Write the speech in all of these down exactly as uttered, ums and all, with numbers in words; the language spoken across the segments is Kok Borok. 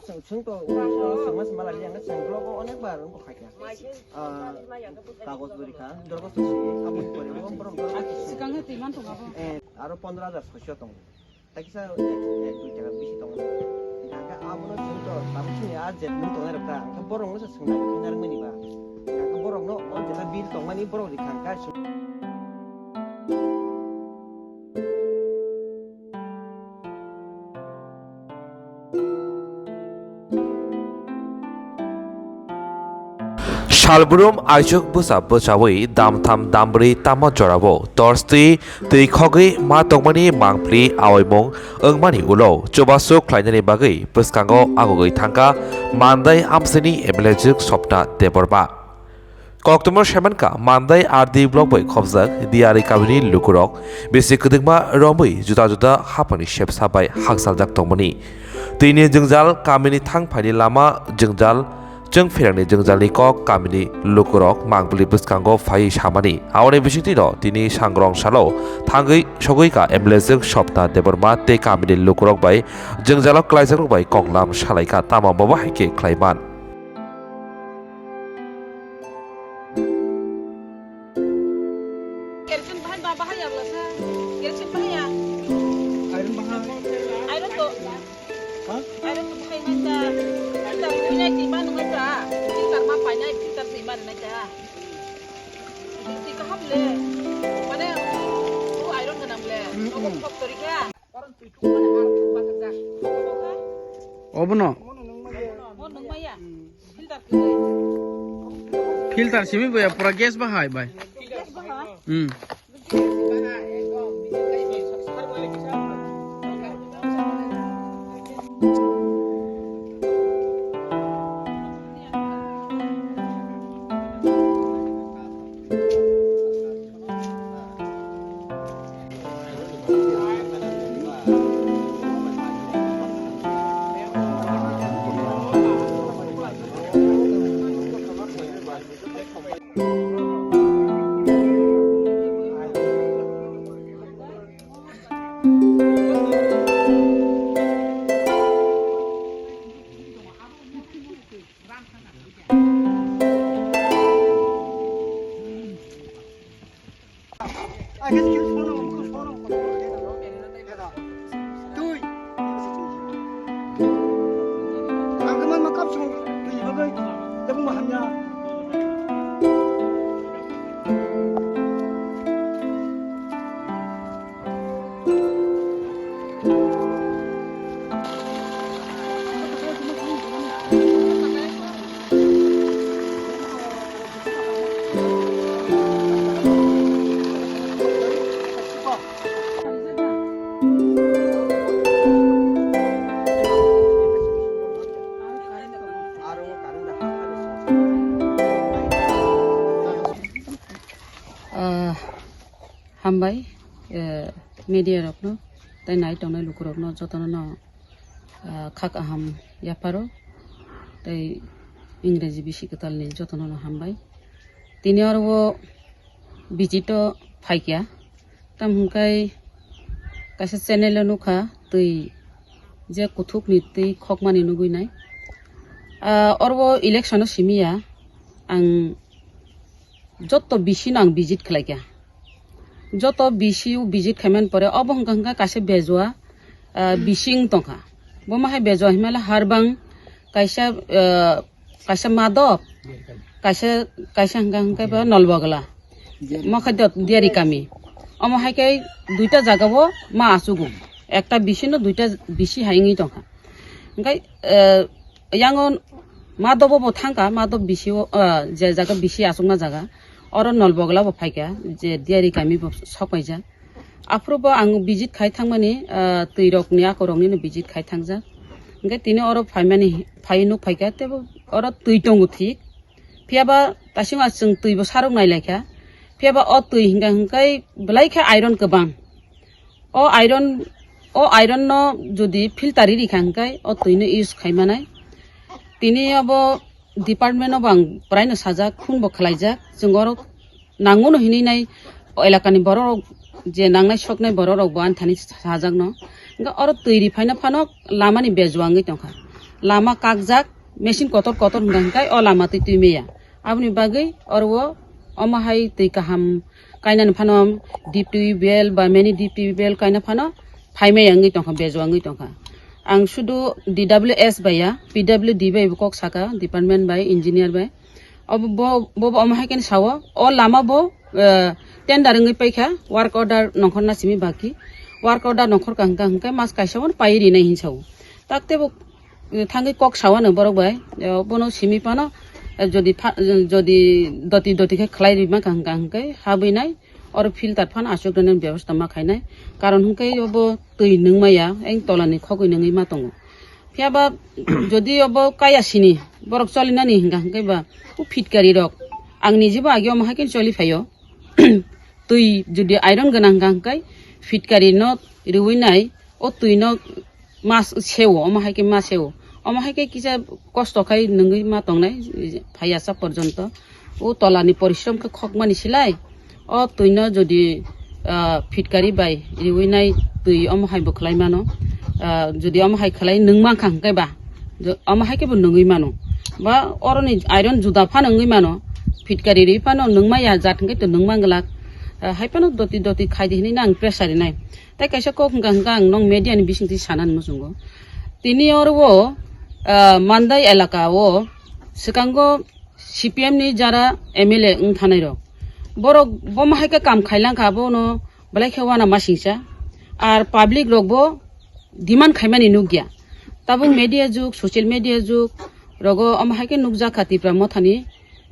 Chwng, chwng to, chwng ma, chwng ma lai yang, chwng blogo onek bar wng kha kya. Ah, kagoj bwrwi kha, dorgo to si, abo pore bo borok dorgo to si. Swkang twi man tongo abo. Eh, aro pondro hajar soisho tongo. Takisa ek, ek dui taka bisi tongo. Hingkha abono chwng to, tamo chini a je nung tongnai rok ta, hingkha borok no se swng nai khe narwk mani ba. Hingkha borok no o jeta bill tongmani borok rikha hingkha. Salbrum aisuk bwsa bwchaui damtham dambrwi tamo jorao torstwi twi khogwi ma tongmani mangpli aoimung wngmani ulo chubasu khlainani bagwi bwskango agugwi thangkha Mandai amsini M L A jwk Swapna Debbarma. Koktwma saimankha, Mandai R D block bai khobjak Diyari kamini lukurok bisi kwdwkma romwi juda juda haphangni sepsa bai haksaljak tongmani. Twini jwngjal, kamini thang phaini lama jwngjal, chwng pherangni jwngjalni kok kamini lukurok mangpili bwskango phaiwi samani. Aboni bisingtwino tini sangrong salo thangwi sogwi kha M L A jwk Swapna Debbarma tei kamini lukurok bai jwngjalo kwlaijakrok bai koklam salaikha, tamo bobo hai khe khlaiman. Kerosene bahai ba bahai ya bwlasa. Kerosene bahai ya. Iron bahai. Iron to. Ha? Iron to bahai nai ta. Filter nai di ma nung ta. Filter ma pai nai, filter di ma nai ta. Di kaham le. Mane, o iron ganam le. Hmm, hmm. Factory kha. Obono. Filter simi boya pura gas bahai bai. Hmm. Ah, hambai, eh, media rokno tei nai tongnai lukurokno jotono no, ah, khak aham yapharo tei Ingreji bisi kwtalni jotono no hambai. Tini oro o visit o phaikha, tamo hwnkhai kaisa channel o nukha twi je kuthukni twi khokmani nugwi nai. Ah, oro o election o simi ya, ang joto bisi no ang visit khlaikha. Joto bisi o visit khaimani pore obo hwnka hwnka kaisa bejua, ah, bisi wng tongkha. Bo ma hai bejua hinmale harbang kaisa, ah, kaisa Madop, kaisa, kaisa hwnka hwnka ba Nolbagla. Mo khai dot Diyari kami. Omo hai khe duita jaga o ma achugo. Ekta bisi no duita bisi hai wngwi tongkha. Hwnkhai, ah, Yango Madhobo bo thangkha, Madhob bisi o, ah, je jaga bisi achukma jaga, oro Nolbogla bo phaikha, je Diyari kami bo sokpaijak. Aphuru bo ang visit khai thangmani, ah, twi rokni, ako rokni no visit khai thangjak. Hingke tini oro phaimani, phai nuk phaikha, tebo oro twi tongo thik. Phiyaba tasima chwng twi bo sarok nailaikha. Phiyaba o twi hingka hingkai belai khe iron kwbang. O iron, o iron no jodi filter ri rikha hingkai o twi no use khai manai. Tini obo department obo ang prai no sajak, phone bo khwlaijak, chwng oro nango no hinwi nai o elaka ni borok rok je nangnai soknai borok rok bo ani thani sajak no. Hingke oro twi ri phaina phano lama ni bejua wngwi tongkha. Lama kakjak, machine kotor kotor hwnka hwnkhe o lama twi twi maya. Aboni bagwi oro o omo hai twi kaham kainani phano deep tubewell ba many deep tubewell kaina phano phai maya wngwi tongkha, bejua wngwi tongkha. Ang sudu D W S bai ya, P W D bai bo kok saka, department bai, engineer bai. Obo bo, bo, bo omo hai khe sao, o lama bo, eh, tender wngwi paikha, work order nongkhorna simi baki. Work order nongkhorka hwnka hwnkhe mas kaisa bono pai rinai hin sao. Takte bo, eh, thangwi kok sao ano borok bai, eh, bono simi phano, eh, jodi pha-, jodi doti doti khe khlai ri mankha hwnka hwnkhe habwi nai, oro filter phano achuk rwnani bebosta ma khainai. Karon hwnkhe obo twi nungmaya, eng tolani khogwi nungwi ma tongo. Phiya ba jodi obo kaya sini borok cholinani hwnka hwnkhe ba o phitkari rok ang nijebo age omo hai khe choli phaio. Twi jodi iron gwnang hwnka hwnkhe phitkari no riwi nai o twi no ma sewo, omo hai khe ma sewo. Omo hai khe kisa kosto khai nungwi ma tongnai phaiya sa porjonto. O tolani porishrom khe khokmani silai. O twino jodi, ah, phitkari bai riwi nai twi omo hai bo khlai mano. Ah, jodi omo hai khlai nung mankha hwnkhe ba, jo-, omo hai khe bo nungwi mano. Ba oroni iron juda phano wngwi mano. Phitkari ri phano nung maya jat hwnkhe to nung manglak. Ah, hai phano doti doti khai di hinwi nang pressure rinai. Tai kaisa kok hwnka hwnka ang nong media ni bisingtwi sanani muchungo. Tini oro o, ah, Mandai elaka o swkango C P M ni jara M L A wng thanai rok. Borok bomo hai khe kam khailang kha, bono belai khe wana masingsa. Ar public rok bo demand khaimani nukya. Tabuk media jug, social media jug, rogo omo hai khe nukjak kha Tipra Mothani,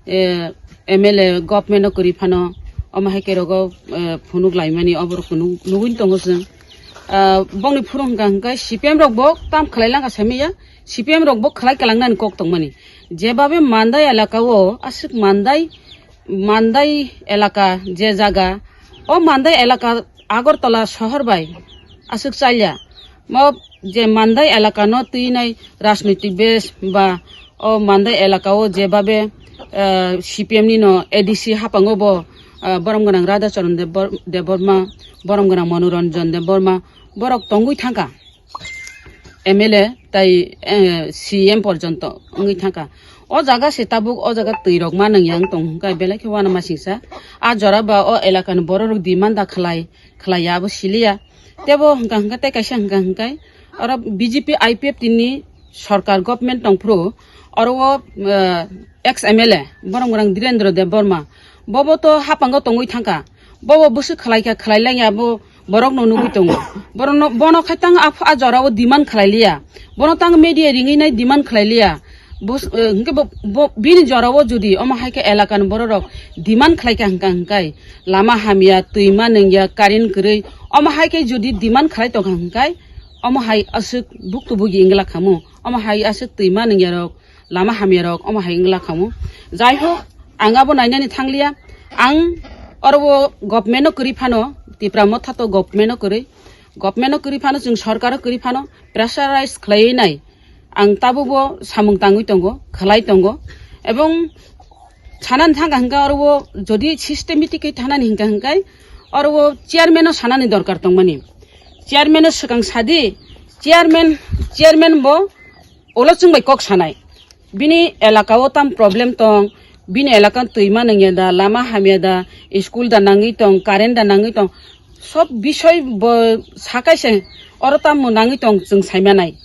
eh, M L A government no kwrwi phano omo hai khe rogo, eh, phunuk laimani oborok nugwi tongo chwng. Ah, bongni phuru hwnka hwnkhe C P M rok bo tam khlai langkha saimanya, C P M rok bo khlai kalangnani kok tongmani. Jebabe Mandai elaka o aswk Mandai, Mandai elaka je jaga, o Mandai elaka Agartala sohor bai aswk chalya. Mo je Mandai elaka no twi nai rajnitik base ba o Mandai elaka o jebabe, eh, C P M ni no A D C hapango bo, eh, borom gwnang Radha Charan Deb-, Debbarma, borom gwnang Manoranjan Debbarma, borok tongwi thangkha. M L A tai, eh, C M porjonto wngwi thangkha. O jaga se tabuk o jaga twi rok ma nang yang tong hwnkhe belai khe wana masingsa. A jora ba o elaka ni borok rok demand da khlai, khlai ya abo siliya. Tebo hwnkha hwnkhe tei kaisa hwnkha hwnkhe oro B J P I P F T ni sorkar government tongphuru oro o, eh, ex M L A borom gwnang Dhirendra Debbarma bobo to hapango tongwi thangkha. Bobo bwswk khlai kha khlai lang ya bo borok no nugwi tongo. Borok no, bono khai tang a, a jora o demand khlai liya. Bono tang media ringwi nai demand khlai liya. Bus, eh, hwnkhe bo, bo, bini jora o jodi omo hai khe elaka ni borok rok demand khlai kha hwnkha hwnkhe lama hamya, twi ma nungya, current kwrwi, omo hai khe jodi demand khlai tongkha hwnkhe omo hai aswk buktu bugi wngla khamu, omo hai aswk twi ma nungya rok, lama hamya rok omo hai wngla khamu. Jai hok, ang abo nainani thangliya. Ang oro o government no kwrwi phano, Tipra Motha to government no kwrwi, government no kwrwi phano, chwng sorkar o kwrwi phano pressurize khlaiwi nai. Ang tabukbo samung tangwi tongo, khlai tongo. Ebong sanani thangkha hwnkhe oro o jodi systematic khe thanani hwnkha hwnkhe oro o chairman no sanani dorkar tongmani. Chairman no swkang sadi, chairman, chairman bo ulo chwng bai kok sanai. Bini elaka o tam problem tong, bini elaka twi ma nangya da, lama hamya da, school da nangwi tong, current da nangwi tong, sob bisoi bo sakai se oro tam nangwi tong chwng saimanai.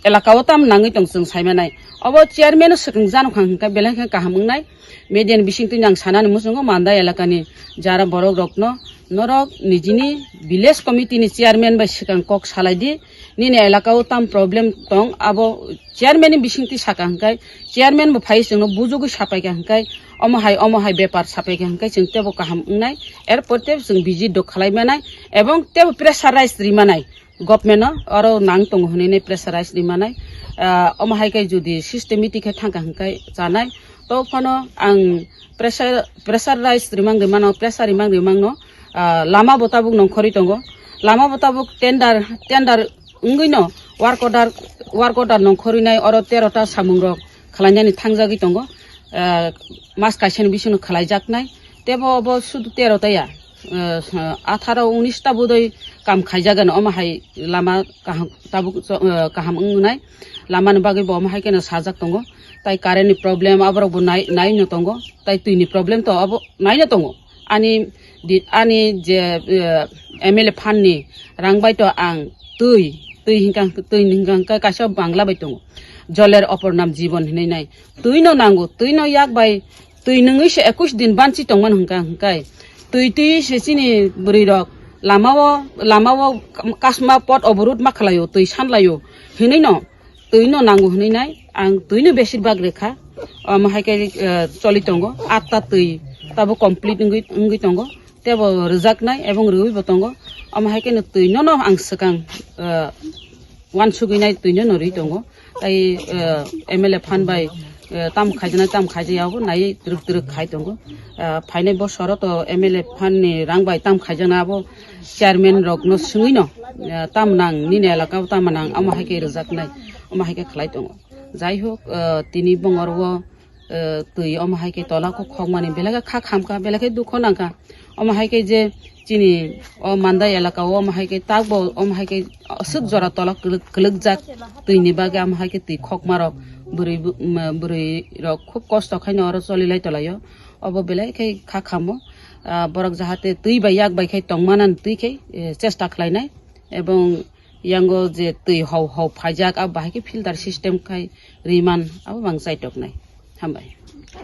Elaka o tam nangwi tong chwng saimanai. Obo chairman no swkang jano kha hwnkhe belai khe kaham wngnai. Media ni bisingtwi ang sanani muchungo Mandai elaka ni jara borok rokno, norok nijini village committee ni chairman bai swkang kok salai di. Nini elaka o tam problem tong, abo chairman ni bisingtwi saka hwnkhe, chairman bo phai chwngno bujugwi sapaikha hwnkhe, omo hai, omo hai bepar sapaikha hwnkhe chwng tebo kaham wngnai, erpor tebo chwng visit do khlai manai, ebong tebo pressurize ri manai, government no oro nang tongo hwnwi nai pressurize ri manai, ah, omo hai khe jodi systematic khe thangkha hwnkhe chanai, to phano ang pressure, pressurize rimang rimano, pressure rimang rimang no, ah, lama bo tabuk nongkhorwi tongo, lama bo tabuk tender, tender wngwi no work order, work order nongkhorwi nai oro tero ta samung rok khlainani thangjagwi tongo. Ah, mas kaisani bisingno khlaijaknai. Tebo obo sudu tero ta ya. eh, atharo unis ta budoi kam khaijagano, omo hai lama kaham tabuk cho-, eh, kaham wngnai. Lamani bagwi bo omo hai kheno sajak tongo. Tai current ni problem aborok bo nai, nai no tongo. Tai twi ni problem to abo nai no tongo. Ani di, ani je, eh, M L A fund ni rang bai to ang twi, twi hinkang, twi hinkang ka-, kaisa bangla bai tongo. Joler opor nam jibon hinwi nai. Twi no nango, twi no yak bai, twi nungwi se ekush din banchi tongman hwnka hwnkai. Twi twi se chini bwrwi rok lamao, lamao kasma pot oborut ma khlaio, twi sanlaio hinwi no. Twi no nango hinwi nai, ang twi no besir bag rekha. Omo hai khe, eh, choli tongo, atta twi tabo complete wngwi, wngwi tongo. Tebo rwjaknai ebong rwui bo tongo. Omo hai khe no twi no no ang swkang, eh, wansugwi nai twi no no rwi tongo. Tai, eh, M L A fund bai, eh, tam khaijana, tam khaijaya bo nai twrwk twrwk khai tongo. Eh, phainai bosoro to M L A fund ni rang bai tam khaijana abo chairman rok no swngwi no, eh, tam nang nini elaka o tam nang omo hai khe rwjaknai, omo hai khe khlai tongo. Jai hok, eh, tini bongor o, eh, twi omo hai khe tola kok khokmani belai khe kha khamkha, belai khe dukho nangkha. Omo hai khe je chini o Mandai elaka o omo hai khe takbo omo hai khe aswk jora tola kwlwk, kwlwkjak twini bagwi omo hai khe twi khokmarok bwrwi bu-, ma-, bwrwi rok khub kosto khaino oro cholilai tolaio. Obo belai khe kha khamo. Ah, borok jahate twi bai yak bai khe tongmanani twi khe, eh, chesta khlainai. Ebong yango je twi hau hau phaijak, abo bahai khe filter system khai riman, abo bang chaitoknai. Hambai.